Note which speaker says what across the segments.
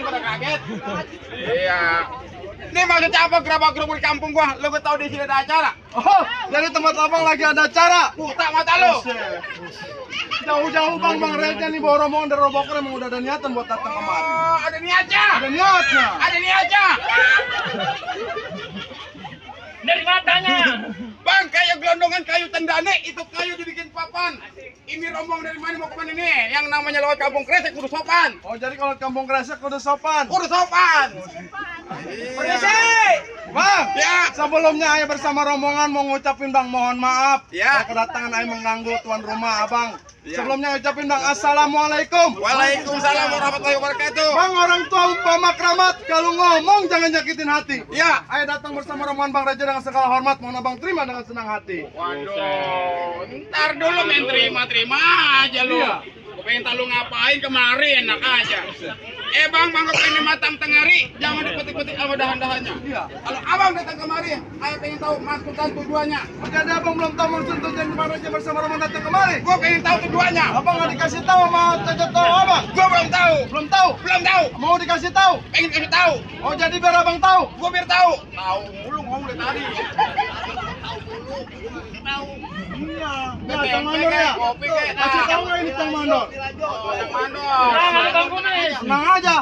Speaker 1: Pada kaget. Iya. Ini maksudnya apa gerabak-gerubuk di kampung gua? Lu gak tahu di sini ada acara?
Speaker 2: Oh, jadi tempat abang lagi ada acara.
Speaker 1: Buta mata lu.
Speaker 2: Jauh-jauh bang Reza nih bawa rombongan dari Roboker emang udah ada niatan buat datang kemari.
Speaker 1: Oh, ada niatnya.
Speaker 2: Ada niatnya.
Speaker 1: Ada niatnya.
Speaker 3: Dari matanya.
Speaker 1: Bang, kayu gelondongan, kayu tendane, itu kayu dibikin papan. Ini rombong dari mana mau kemana nih? Yang namanya lewat kampung Kresek kudu sopan.
Speaker 2: Oh, jadi kalau kampung Kresek udah sopan.
Speaker 1: Kudu sopan.
Speaker 3: Permisi.
Speaker 2: Bang,
Speaker 1: Ya.
Speaker 2: sebelumnya Ayah bersama rombongan mau ngucapin bang mohon maaf.
Speaker 1: Ya.
Speaker 2: Kedatangan Ayah mengganggu tuan rumah abang.
Speaker 1: Ya.
Speaker 2: Sebelumnya ucapin bang assalamualaikum.
Speaker 1: Waalaikumsalam warahmatullahi wabarakatuh.
Speaker 2: Bang, orang tua umpama keramat, kalau ngomong jangan nyakitin hati.
Speaker 1: Ya.
Speaker 2: Ayah datang bersama rombongan bang Raja dengan segala hormat, mohon abang terima dengan senang hati.
Speaker 1: Waduh, ntar dulu main terima aja lu.
Speaker 2: Iya.
Speaker 1: Gue pengen tahu lu ngapain kemarin, enak aja. Bang, gue pengen matam tengari, jangan dipetik-petik sama dahan-dahannya.
Speaker 2: Iya.
Speaker 1: Kalau abang datang kemari, ayah pengen tahu maksud dan tujuannya.
Speaker 2: Jadi abang belum tahu maksud tujuan bang Raja bersama rombongan datang kemari.
Speaker 1: Gue pengen tahu tujuannya.
Speaker 2: Abang nggak dikasih tahu sama Cacat tahu abang.
Speaker 1: Gue belum tahu.
Speaker 2: Belum tahu.
Speaker 1: Belum tahu.
Speaker 2: Mau dikasih tahu.
Speaker 1: Pengen kasih tahu.
Speaker 2: Oh, jadi biar abang tahu.
Speaker 1: Gue biar tahu. Tahu mulu ngomong dari tadi.
Speaker 2: Iya. Nah,
Speaker 1: Kopi,
Speaker 2: Tang Mandor ya.
Speaker 1: kopi, kek.
Speaker 2: Kasih tahu nggak ini Tang Mandor?
Speaker 1: Oh, yang mandor.
Speaker 3: Bang Kumis.
Speaker 2: Tenang aja.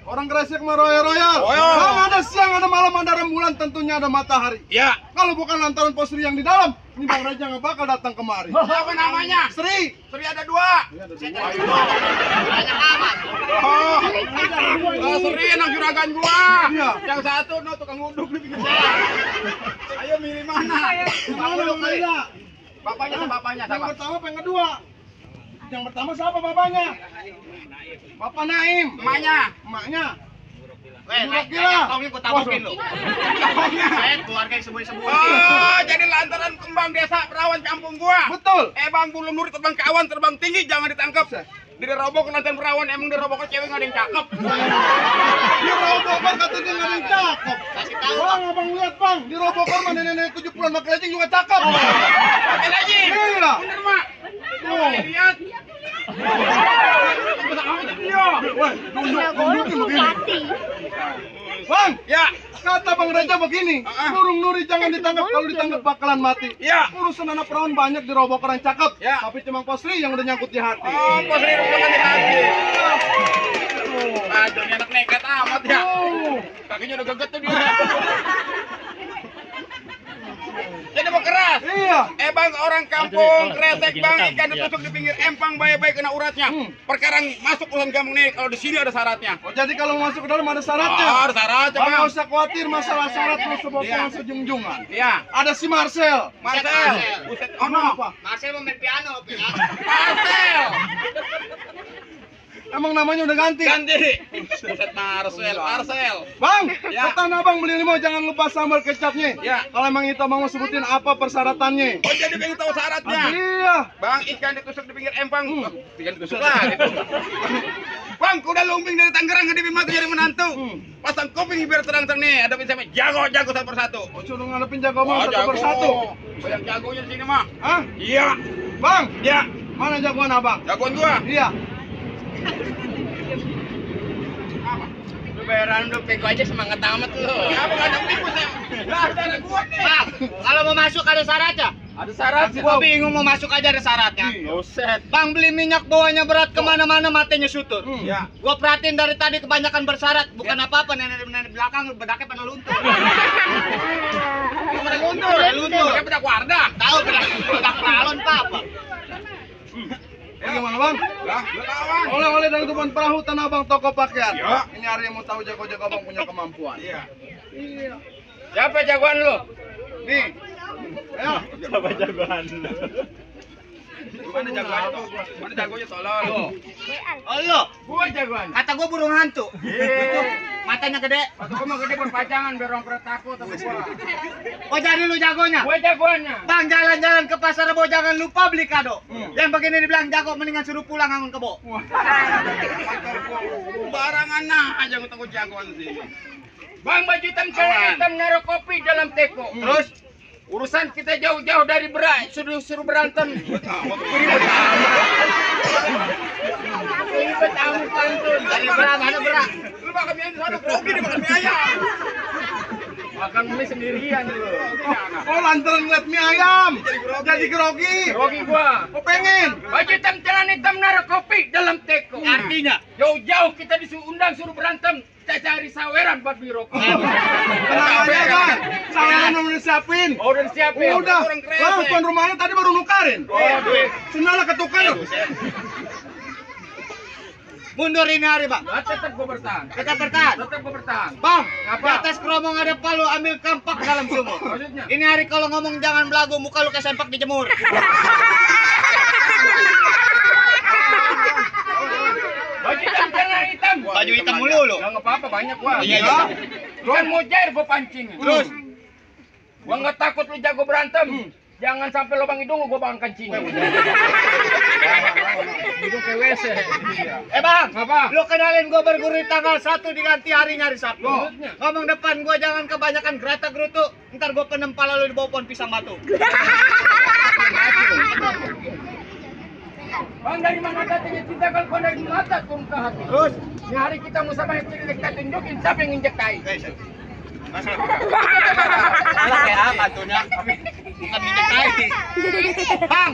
Speaker 2: Orang Kresek mah royal.
Speaker 1: Royal.
Speaker 2: Bang, ada siang, ada malam, ada rembulan, tentunya ada matahari.
Speaker 1: Ya.
Speaker 2: Kalau bukan lantaran posri yang di dalam, ini Bang Raja nggak bakal datang kemari.
Speaker 1: Apa namanya?
Speaker 2: Sri.
Speaker 1: Sri ada dua.
Speaker 3: Banyak amat.
Speaker 1: Oh, Sri anak juragan gua.
Speaker 2: Iya.
Speaker 1: Yang satu no tukang uduk di pinggir jalan. Ayo milih mana?
Speaker 2: Mana Bang Raja?
Speaker 1: Bapaknya sama bapaknya
Speaker 2: Yang
Speaker 1: sama.
Speaker 2: pertama apa yang kedua? Yang pertama siapa bapaknya? Bapak Naim.
Speaker 1: Emaknya.
Speaker 2: Emaknya.
Speaker 3: Weh,
Speaker 2: Udah gila.
Speaker 3: kau ini ku tabukin lu. Saya keluarga yang sebut-sebut.
Speaker 1: Oh, jadi lantaran kembang desa perawan kampung gua.
Speaker 2: Betul.
Speaker 1: Bang belum nuri terbang ke awan, terbang tinggi, jangan ditangkap. Dirobok lantaran perawan, emang dirobok cewek nggak ada yang cakep.
Speaker 2: Di Roboker kata dia nggak ada yang cakep.
Speaker 3: Kasih tahu.
Speaker 2: Bang, abang lihat bang, di Roboker mah nenek-nenek 70-an pakai lejeng juga cakep.
Speaker 1: Pakai lagi.
Speaker 2: Iya.
Speaker 1: Bener, Mak.
Speaker 2: Oh.
Speaker 1: Lihat.
Speaker 2: Bang,
Speaker 1: Ya.
Speaker 2: kata Bang Raja begini, burung nuri jangan ditangkap, kalau ditangkap bakalan mati.
Speaker 1: Ya.
Speaker 2: Urusan anak perawan banyak di Roboker yang cakep,
Speaker 1: Ya.
Speaker 2: tapi cuma Posri yang udah nyangkut di hati.
Speaker 1: Oh, posri rombongan di hati. Aduh, ini anak nekat amat ya. Kakinya udah geget tuh dia. Jadi mau keras.
Speaker 2: Iya.
Speaker 1: Bang, orang kampung Kresek bang, ikan ditusuk di pinggir empang, baik-baik kena uratnya. Perkara masuk urusan kampung nih, kalau di sini ada syaratnya.
Speaker 2: Oh, jadi kalau masuk ke dalam ada syaratnya.
Speaker 1: Oh, ada syaratnya
Speaker 2: Bang,
Speaker 1: bang.
Speaker 2: nggak usah khawatir masalah syarat lu
Speaker 1: Iya.
Speaker 2: sebokongan sejunjungan.
Speaker 1: Iya.
Speaker 2: Ada si Marcel.
Speaker 1: Marcel. Buset, oh no.
Speaker 2: Apa?
Speaker 3: Marcel mau main piano.
Speaker 1: Marcel.
Speaker 2: Emang namanya udah ganti.
Speaker 1: Ganti. Buset, Marcel.
Speaker 2: Bang,
Speaker 1: Ya.
Speaker 2: petan abang beli limo jangan lupa sambal kecapnya.
Speaker 1: Ya.
Speaker 2: Kalau emang itu abang mau sebutin apa persyaratannya.
Speaker 1: Oh, jadi pengen tahu syaratnya.
Speaker 2: Iya.
Speaker 1: Bang, ikan ditusuk di pinggir empang. Oh, ikan ditusuk lagi. Bang, kuda lumping dari Tangerang ngedipin mati jadi menantu. Pasang kuping biar terang-terang nih. Ada bisa jago-jago satu persatu.
Speaker 2: Oh, suruh ngadepin jago bang satu persatu.
Speaker 1: Banyak jagonya di sini mah.
Speaker 2: Hah?
Speaker 1: Iya.
Speaker 2: Bang,
Speaker 1: Ya.
Speaker 2: mana jagoan abang?
Speaker 1: Jagoan gua.
Speaker 2: Iya.
Speaker 3: Lu bayaran udah pego aja semangat amat lu.
Speaker 1: Apa enggak ada tikus ya? Lah, ada gua nih.
Speaker 3: Bang, kalau mau masuk ada syaratnya.
Speaker 1: Ada syarat.
Speaker 3: Gua bingung mau masuk aja ada syaratnya.
Speaker 1: Buset.
Speaker 3: Bang beli minyak bawanya berat kemana-mana matanya sutut.
Speaker 1: Ya.
Speaker 3: Gua perhatiin dari tadi kebanyakan bersyarat. Bukan apa-apa nenek-nenek belakang bedaknya pada luntur.
Speaker 1: Pada luntur.
Speaker 3: Luntur.
Speaker 1: Pakai bedak wardah.
Speaker 3: Tahu bedak pralon apa?
Speaker 2: Bagaimana bang?
Speaker 1: Lah, lawan.
Speaker 2: Oleh-oleh dari tuan perahu Tanah Abang toko pakaian.
Speaker 1: Ya.
Speaker 2: Ini hari yang mau tahu jago-jago abang punya kemampuan.
Speaker 1: Iya.
Speaker 3: Siapa jagoan lu?
Speaker 2: Nih. Ayo.
Speaker 1: Gimana jagoannya tuh? Gimana jagonya tolol.
Speaker 3: Oh lu?
Speaker 1: Gua jagoan.
Speaker 3: Kata gua burung hantu.
Speaker 1: Iya.
Speaker 3: Matanya gede.
Speaker 1: Waktu gua mau gede berpacangan biar orang pada takut sama gua.
Speaker 3: Oh jadi lu jagonya?
Speaker 1: Gua jagoannya.
Speaker 3: Bang jalan-jalan ke pasar Rebo jangan lupa beli kado. Yang begini dibilang jago mendingan suruh pulang ngangun kebo.
Speaker 1: Barangan nah aja gua jagoan sih. Bang, baju hitam cewek hitam naruh kopi dalam teko. Terus urusan kita jauh-jauh dari suruh berantem.
Speaker 3: ribet kamu pantun. Tadi berat, mana berat?
Speaker 1: Lu makan mie ayam di sana, grogi dia makan mie ayam.
Speaker 3: Makan mie sendirian lu.
Speaker 2: Oh, lantaran ngeliat mie ayam. Jadi grogi.
Speaker 3: Grogi gua.
Speaker 2: Oh, pengen.
Speaker 3: Baju hitam celana hitam naruh kopi dalam teko. Artinya jauh-jauh kita diundang suruh berantem. Kita cari saweran buat beli rokok.
Speaker 2: Tenang aja kan. Saweran udah disiapin.
Speaker 3: Oh, udah disiapin.
Speaker 2: Udah.
Speaker 1: Orang keren.
Speaker 2: Lah, tuan rumahnya tadi baru nukarin.
Speaker 3: Oh, duit.
Speaker 2: Sendalnya ketukar.
Speaker 3: Mundur ini hari, Bang. Tetap gua bertahan. Tetap bertahan. Tetap gua bertahan. Bang, di atas keromong ada palu, ambil kampak dalam sumur. Maksudnya? Ini hari kalau ngomong jangan belagu, muka lu kesempak dijemur. Baju hitam, celana hitam. Baju hitam mulu lu. Enggak apa-apa, banyak gua. Iya, iya. Kan mau jair gua pancing. Terus gua enggak takut lu jago berantem. Jangan sampai lubang hidung gua bakal kencing. Hidung ke WC. Bang, apa? Lu kenalin gua berguru di tanggal 1 diganti harinya hari Sabtu. Ngomong depan gua jangan kebanyakan gerata gerutu. Ntar gua penem pala lu di bawah pohon pisang batu. Bang, dari mana datangnya cinta kalau kau dari mata turun ke hati. Terus, ini hari kita musabah yang kita tunjukin siapa yang injek tai. Salah kayak apa tunya? Bukan injek tai. Bang,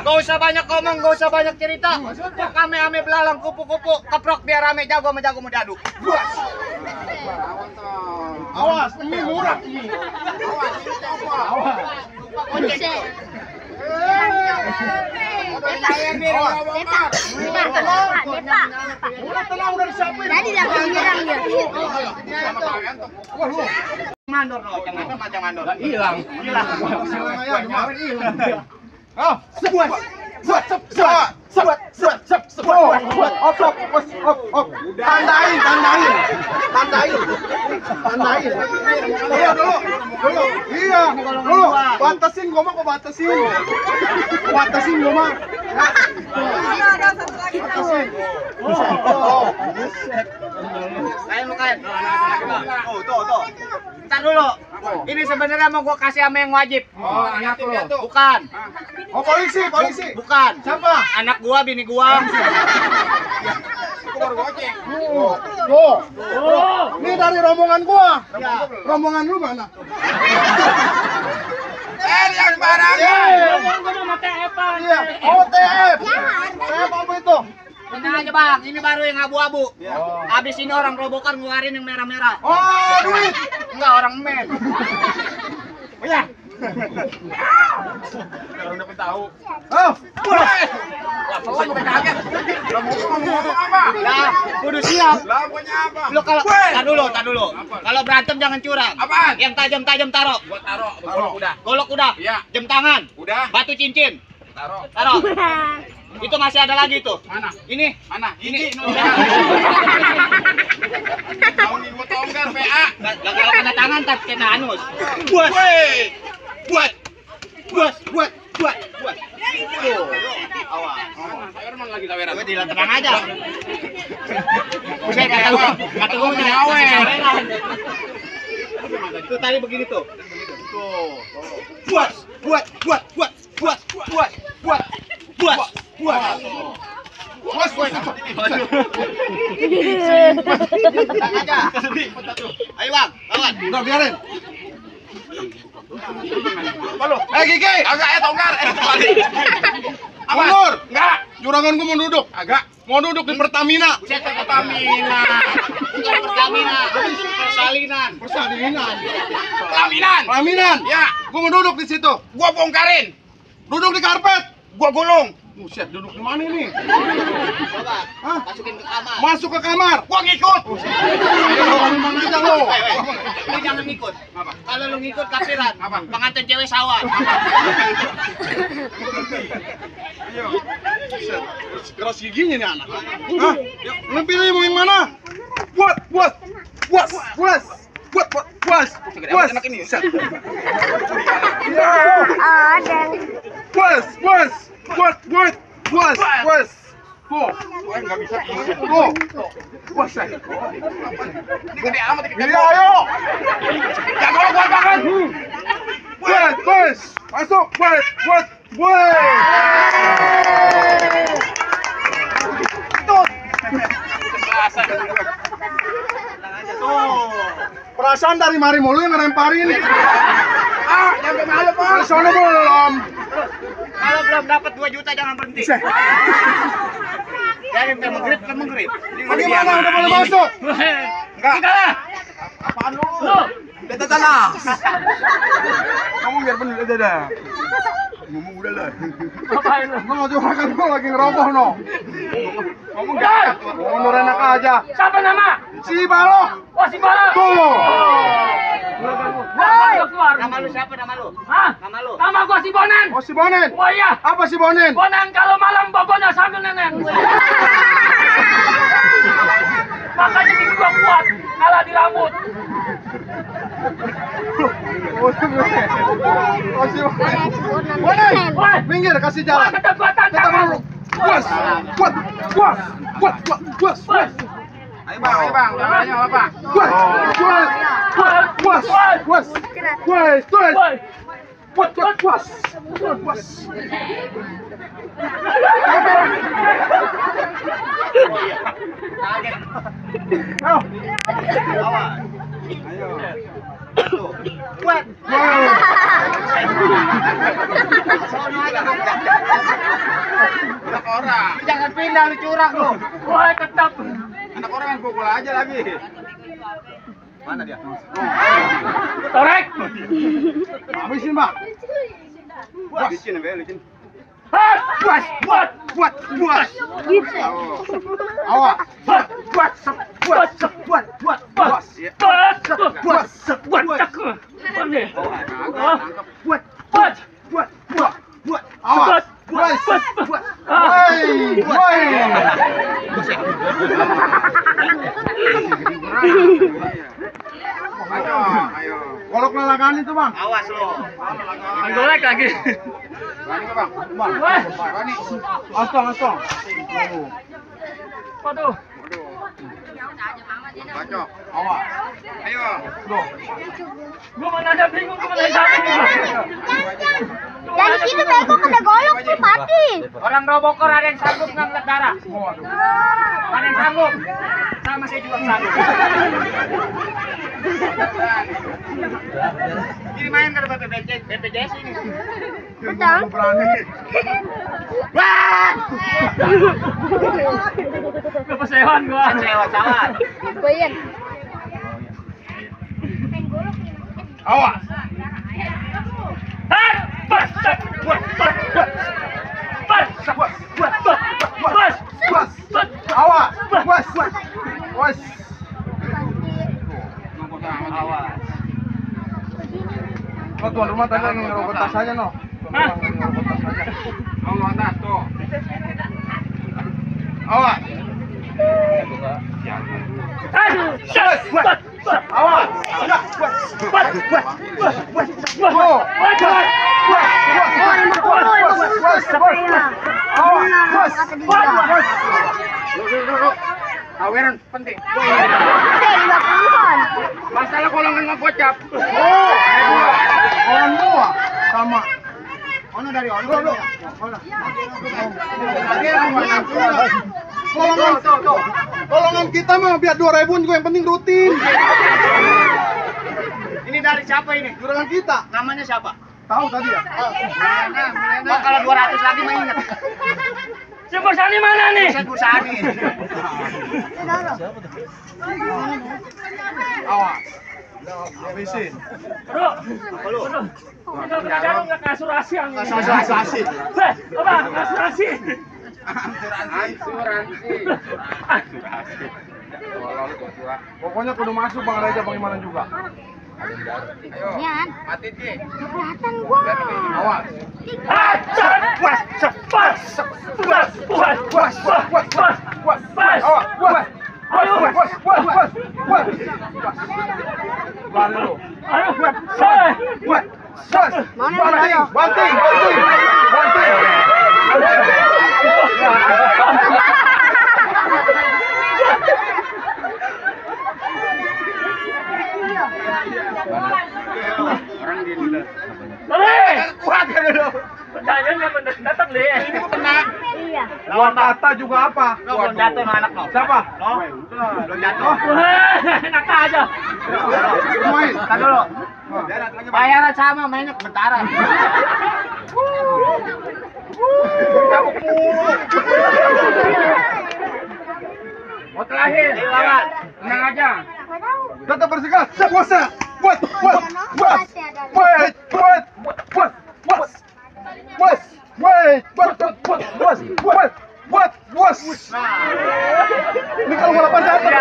Speaker 3: gak usah banyak ngomong, gak usah banyak cerita. Maksudnya ame-ame belalang kupu-kupu, keprok biar rame jago sama jago menjadu.
Speaker 2: Awas, ini murah. Udah disiapin.
Speaker 4: Tadi dah menyerang dia.
Speaker 3: Mandor lo, jangan macam mandor. Hilang.
Speaker 2: Oh, sebuah. Tandain. Iya dulu. Iya, dulu. Batasin gua mah, batasin gua mah.
Speaker 3: Kain. Oh, tuh. Ntar dulu. Ini sebenarnya mau gua kasih sama yang wajib. Oh, anak lu. Bukan.
Speaker 2: Oh, polisi.
Speaker 3: Bukan.
Speaker 2: Siapa?
Speaker 3: Anak gua, bini gua.
Speaker 2: Tuh. Ini dari rombongan gua. Rombongan lu mana?
Speaker 1: Yang sembarangan.
Speaker 2: Iya. Oh, TF. TF apa itu?
Speaker 3: Tenang aja, Bang. Ini baru yang abu-abu. Habis ini orang robokan ngeluarin yang merah-merah.
Speaker 2: Oh, duit.
Speaker 3: Enggak, orang men.
Speaker 2: Oh ya.
Speaker 1: Orang dapat tahu.
Speaker 2: Oh.
Speaker 1: Laporan bukan kaget. Lah mau ngomong apa?
Speaker 3: Lah, kudu siap.
Speaker 1: Lah punya apa?
Speaker 3: Lu kalau tar dulu. Kalau berantem jangan curang.
Speaker 1: Apaan?
Speaker 3: Yang tajam-tajam taruh.
Speaker 1: Gua taruh, golok udah.
Speaker 3: Golok udah.
Speaker 1: Iya.
Speaker 3: Jam tangan.
Speaker 1: Udah.
Speaker 3: Batu cincin.
Speaker 1: Taruh.
Speaker 3: Taruh. Itu masih ada lagi tuh.
Speaker 1: Mana?
Speaker 3: Ini.
Speaker 1: Mana?
Speaker 3: Ini.
Speaker 1: Tahun ini gua tonggar PA.
Speaker 3: Kalau kena tangan tak kena anus.
Speaker 1: Buat.
Speaker 3: Awas.
Speaker 1: Sawer mana lagi saweran?
Speaker 3: Gue tidak tenang aja. Buset kata gue jadi awer. Itu tadi begini tuh. Buat. Tenang aja. Ayo Bang, lawan.
Speaker 2: Udah biarin.
Speaker 1: Halo.
Speaker 2: Gigi.
Speaker 1: Agak tonggar. Balik. Apa?
Speaker 2: Mundur.
Speaker 1: Enggak.
Speaker 2: Juragan gua mau duduk.
Speaker 1: Agak.
Speaker 2: Mau duduk di Pertamina.
Speaker 3: Buset Pertamina. Bukan Pertamina, persalinan.
Speaker 2: Persalinan.
Speaker 1: Pelaminan. Ya.
Speaker 2: Gua mau duduk di situ.
Speaker 1: Gua bongkarin.
Speaker 2: Duduk di karpet.
Speaker 1: Gua gulung.
Speaker 2: Buset, duduk di mana ini?
Speaker 3: Coba,
Speaker 2: Hah?
Speaker 3: masukin ke kamar.
Speaker 2: Masuk ke kamar.
Speaker 1: Gua ngikut.
Speaker 2: Memang aja lo.
Speaker 3: Lu jangan ngikut. Kalau lu ngikut kafiran.
Speaker 1: Apa?
Speaker 3: Pengantin cewek sawah.
Speaker 2: Keras giginya nih anak. Hah? Lu pilih mau yang mana? Buat.
Speaker 1: Anak ini. Set.
Speaker 2: Buat. Tuh.
Speaker 1: Enggak bisa.
Speaker 2: Tuh. Buat saya.
Speaker 1: Ini gede amat ini.
Speaker 2: Iya, ayo.
Speaker 1: Jago gua banget.
Speaker 2: Buat. Masuk. Buat. Tuh. Tuh. Perasaan dari mari mulu yang ngelemparin.
Speaker 1: Jangan malu, Pak.
Speaker 2: Sono belum.
Speaker 3: Kalau belum dapat 2 juta jangan berhenti. Jadi menggrip.
Speaker 2: Bagaimana udah boleh masuk?
Speaker 3: Enggak lah.
Speaker 2: Apaan lu?
Speaker 1: Beta tanah.
Speaker 2: Kamu biar bener aja dah.
Speaker 1: Ngomong udah lah.
Speaker 3: Ngapain lu?
Speaker 2: Mau curahkan gua lagi ngeroboh no.
Speaker 1: Ngomong gak.
Speaker 2: Ngomong enak aja.
Speaker 3: Siapa nama?
Speaker 2: Si Balok.
Speaker 3: Oh, si Balok.
Speaker 2: Tuh.
Speaker 3: Keluar. Nama lu siapa nama lu? Hah? Nama lu? Nama gua si Bonen.
Speaker 2: Oh si Bonen.
Speaker 3: Oh iya.
Speaker 2: Apa si Bonen?
Speaker 3: Bonen kalau malam pokoknya sambil nenek. Makanya gigi gua kuat kalah di rambut.
Speaker 2: Oh si Bonen. Oh si Bonen. Bonen. Minggir kasih jalan.
Speaker 3: Kata gua tantangan.
Speaker 2: Puas. Puas.
Speaker 1: Ayo bang, namanya apa?
Speaker 2: Puas.
Speaker 1: Anak orang.
Speaker 3: Jangan pindah lu curang lu. Woi, tetap.
Speaker 1: Anak orang yang pukul aja lagi. Mana dia?
Speaker 3: Torek.
Speaker 2: Habisin, Pak.
Speaker 1: Licin, licin.
Speaker 3: Puas.
Speaker 2: Awas. Awas.
Speaker 1: Ayo.
Speaker 2: Golok lalakan itu, Bang.
Speaker 3: Awas lu.
Speaker 1: Golek lagi. Berani nggak, Bang?
Speaker 2: Bang.
Speaker 1: Berani.
Speaker 2: Astong.
Speaker 3: Waduh.
Speaker 1: Bacok.
Speaker 2: Awas.
Speaker 1: Ayo.
Speaker 2: Tuh.
Speaker 3: Gua mana ada bingung kemana sampai nih.
Speaker 4: Dari situ bego kena golok tuh mati.
Speaker 3: Orang Robokor ada yang sanggup ngangkat darah. Ada yang sanggup. Sama saya juga sanggup. Ini main ke BPJS ini.
Speaker 4: Betul.
Speaker 2: Berani.
Speaker 3: Wah! Kepesewan gua. Kepesewan salah.
Speaker 4: Goyen.
Speaker 2: Awas. Awas. Puas.
Speaker 1: Awas.
Speaker 2: Lo tuan rumah tadi lagi ngerokok tas aja, no. Ngerokok tas aja.
Speaker 1: Allah tak tuh.
Speaker 2: Awas. Awas.
Speaker 1: Aweran penting.
Speaker 4: Ada 50-an.
Speaker 1: Masalah kalau nggak gocap.
Speaker 2: Oh. Orang tua sama.
Speaker 3: Ono dari ono.
Speaker 2: Golongan kita mah biar 2.000 juga yang penting rutin.
Speaker 3: Ini dari siapa ini?
Speaker 2: Golongan kita.
Speaker 3: Namanya siapa?
Speaker 2: Tahu tadi ya?
Speaker 3: Oh, kalau 200 lagi mah ingat. Si Bursani mana nih? Si Bursani.
Speaker 2: Awas. Habisin.
Speaker 3: Bro, lu. Udah nggak asuransi yang ini.
Speaker 2: Asuransi.
Speaker 3: Apa? Asuransi.
Speaker 2: Pokoknya kudu masuk Bang Raja bagaimana juga.
Speaker 1: Ayo.
Speaker 4: Yan.
Speaker 1: Mati Ci.
Speaker 4: Kelihatan gua.
Speaker 2: Awas. Banting.
Speaker 1: Orang di Indonesia.
Speaker 3: Kuat kan dulu. Pertanyaan nggak datang deh. Ini kena.
Speaker 4: Iya.
Speaker 2: Lawan kata Kita juga apa?
Speaker 3: Belum jatuh no anak no.
Speaker 2: Siapa?
Speaker 3: No. Belum jatuh. Enak aja.
Speaker 2: Main.
Speaker 3: Tar dulu. Bayaran sama, mainnya kebentaran. Mau terakhir, lawan. Tenang aja.
Speaker 2: Tetap bersihkan. Puasa. Buat. Ini kalau balapan datang.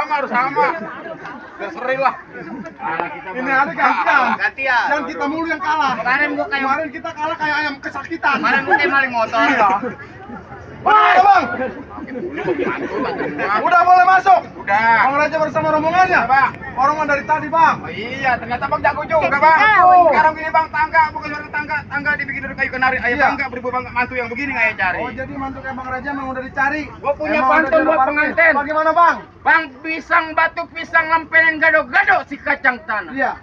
Speaker 1: Harus sama. Biar seri lah.
Speaker 2: Ini ada gantian.
Speaker 3: Gantian.
Speaker 2: Yang kita mulu yang kalah. Kemarin kita kalah kayak ayam kesakitan.
Speaker 3: Kemarin gue kayak maling motor.
Speaker 2: Mana bang? Udah boleh masuk.
Speaker 1: Udah.
Speaker 2: Bang Raja bersama rombongannya.
Speaker 1: Bang.
Speaker 2: Orang dari tadi bang.
Speaker 1: Oh iya, ternyata Bang jago juga, Bang. Sekarang gini, Bang, tangga bukan suara tangga dibikin dari kayu kenari. Ayo
Speaker 2: Iya.
Speaker 1: tangga beribu Bang mantu yang begini nggak ya cari.
Speaker 2: Oh jadi mantu kayak Bang Raja memang udah dicari.
Speaker 3: Gue punya
Speaker 2: Emang
Speaker 3: pantun
Speaker 2: udah
Speaker 3: buat
Speaker 2: diparkir.
Speaker 3: pengantin.
Speaker 2: Bagaimana bang?
Speaker 3: Bang pisang batu pisang lempenin gado-gado si kacang tanah.
Speaker 2: Iya.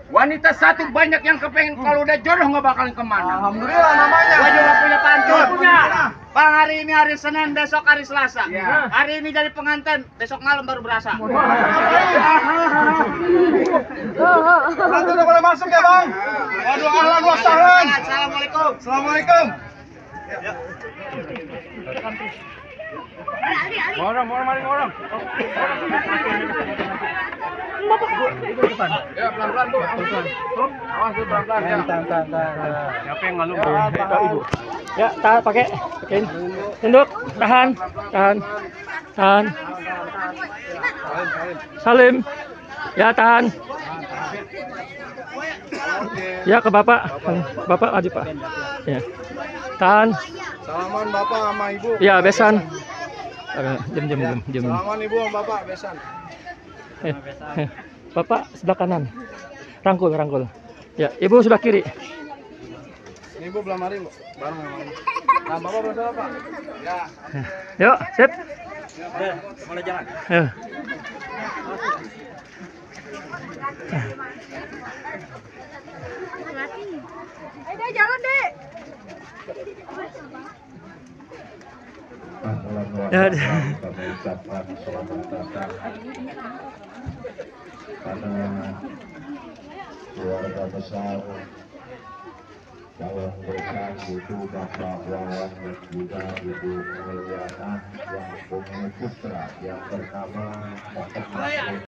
Speaker 3: Wanita satu banyak yang kepengen kalau udah jodoh nggak bakalan kemana.
Speaker 2: Alhamdulillah namanya.
Speaker 3: Gua juga punya pantun.
Speaker 2: Punya.
Speaker 3: Bang hari ini hari Senin, besok hari Selasa.
Speaker 1: Iya.
Speaker 3: Hari ini jadi pengantin, besok malam baru berasa.
Speaker 2: Nanti udah boleh masuk ya bang. Waduh ahlan wa sahlan.
Speaker 3: Assalamualaikum.
Speaker 2: Assalamualaikum.
Speaker 1: Ya, pelan-pelan, Bu. Awas Bu, pelan-pelan ya.
Speaker 5: Siapa yang ngalu? Ibu. Ya, pakein. Tunduk, tahan. Salim. Ya, tahan. Ya, ke Bapak. Bapak aja, Pak. Ya. Tahan.
Speaker 2: Salaman bapak sama ibu.
Speaker 5: Ya, besan. Jam.
Speaker 2: Salaman ibu sama bapak besan.
Speaker 5: Bapak sebelah kanan. Rangkul. Ya, Ibu sebelah kiri.
Speaker 2: Ini ibu belah mari bu. Bareng sama ini. Nah bapak belah pak. Ya.
Speaker 5: Yuk, sip.
Speaker 2: Mulai jalan.
Speaker 5: Ayo.
Speaker 4: Ayo jalan deh.
Speaker 5: Ya.
Speaker 6: Kami ucapkan selamat datang pada keluarga besar calon besan itu Bapak Wawan dan juga Ibu Mulyana yang punya putra yang bernama Muhammad